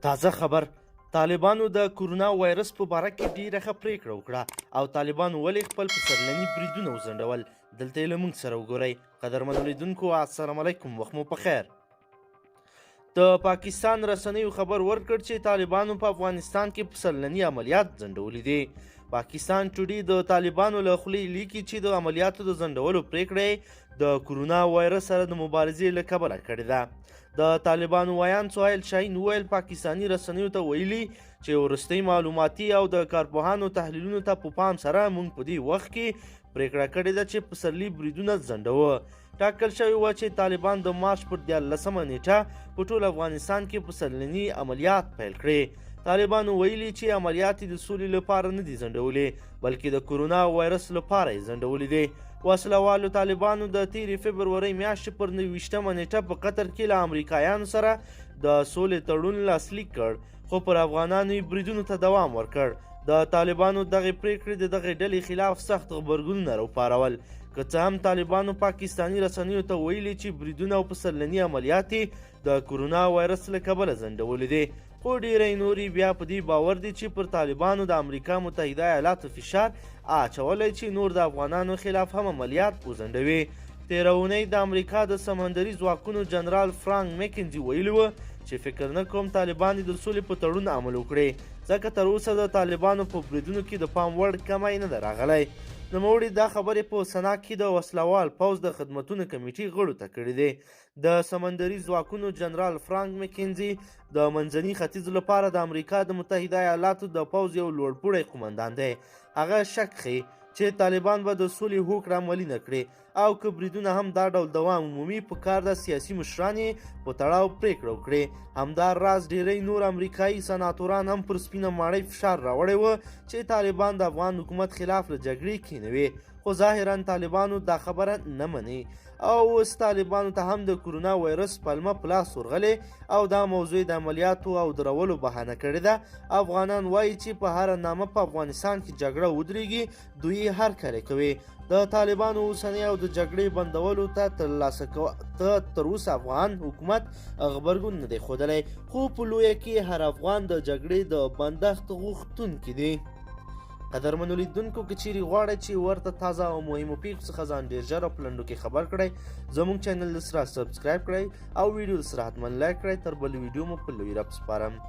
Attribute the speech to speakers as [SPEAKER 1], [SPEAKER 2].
[SPEAKER 1] تازه خبر، طالبانو د کورونا وایرس په باره کې ډیره ښه پریکړه وکړه او طالبانو ولې خپل پسرلني بریدونه وځنډول؟ دلته یې له موږ سره وګورئ. قدرمنو لیدونکو، السلام علیکم، وخت مو په خیر. د پاکستان رسنیو خبر ورکړ چې طالبانو په افغانستان کې پسرلني عملیات ځنډولي دي. پاکستان ټوډي د طالبانو له خولې لیکي چې د عملیاتو د ځنډولو پریکړه د کورونا وایرس سره د مبارزې له کبله کړې ده. د طالبانو ویاند سهیل شاهین وویل، پاکستاني رسنیو ته ویلي چې وروستۍ معلوماتي او د کارپوهانو تحلیلونو ته په پام سره موږ په دې وخت کې پریکړه کړې ده چې پسرلي بریدونه ځنډوو. ټاکل شوې وه چې طالبان د مارچ پر 13مه نیټه په ټول افغانستان کې پسرلني عملیات پیل کړي. طالبانو ویلي چې عملیات یې د سولې لپاره نه دي ځنډولي، بلکې د کورونا وایرس لپاره یې ځنډولي دي. وسله والو طالبانو د تېرې فبرورۍ میاشتې پر 29مه نیټه په قطر کې له امریکایانو سره د سولې تړون لاسلیک کړ، خو پر افغانانو یې بریدونو ته دوام ورکړ. د طالبانو دغې پریکړې د دغې ډلې خلاف سخت غبرګونونه راوپارول. که څه هم طالبانو پاکستاني رسنیو ته ویلي چې بریدونه او پسرلني عملیات یې د کورونا وایرس له کبله ځنډولي دي، خو ډیری نورې بیا په دې باور دي چې پر طالبانو د امریکا متحده ایالاتو فشار اچولی چې نور د افغانانو خلاف هم عملیات وځنډوي. تېره اونۍ د امریکا د سمندري ځواکونو جنرال فرانک میکنزي ویلي و چې فکر نه کوم طالبان دې د سولې په تړون عمل وکړي، ځکه تر اوسه د طالبانو په بریدونو کې د پام وړ کمی نه ده راغلی. نوموړي دا خبرې په سنا کې د وسلوال پوځ د خدمتونو کمیټې غړو ته کړې دي. د سمندري ځواکونو جنرال فرانک میکنزي د منځني ختیځ لپاره د امریکا د متحده ایالاتو د پوځ یو لوړپوړی قومندان دی. هغه شک ښيي چې طالبان به د سولې هوکړه عملي نه کړي او که بریدونه هم دا ډول دوام ومومي، په کار ده سیاسي مشران یې په تړاو پریکړه وکړي. همدا راز ډیری نور امریکایي سناتوران هم پر سپینه ماڼۍ فشار راوړی و چې طالبان د افغان حکومت خلاف له جګړې کینوي، خو ظاهرا طالبانو دا خبره نه مني او اوس طالبانو ته هم د کورونا وایرس پلمه په لاس ورغلې او دا موضوع د عملیاتو او درولو بهانه کړې ده. افغانان وایي چې په هره نامه په افغانستان کې جګړه ودرېږي، دوی یې هر کلی کوي. د طالبانو اوسنۍ او د جګړې بندولو ته تر اوسه افغان حکومت غبرګون نه دی ښودلی، خو په لویه کې هر افغان د جګړې د بندښت غوښتونکي دي. قدرمنو لیدونکو، که چیرې غواړئ چې ورته تازه او مهمو پیښو څخه ځان ډېر ژر او په لنډو کې خبر کړئ، زموږ چینل سره subscribe کړئ او ویډیو سره حتما like کړئ. تر بلې ویډیو مو په لوی رب سپارم.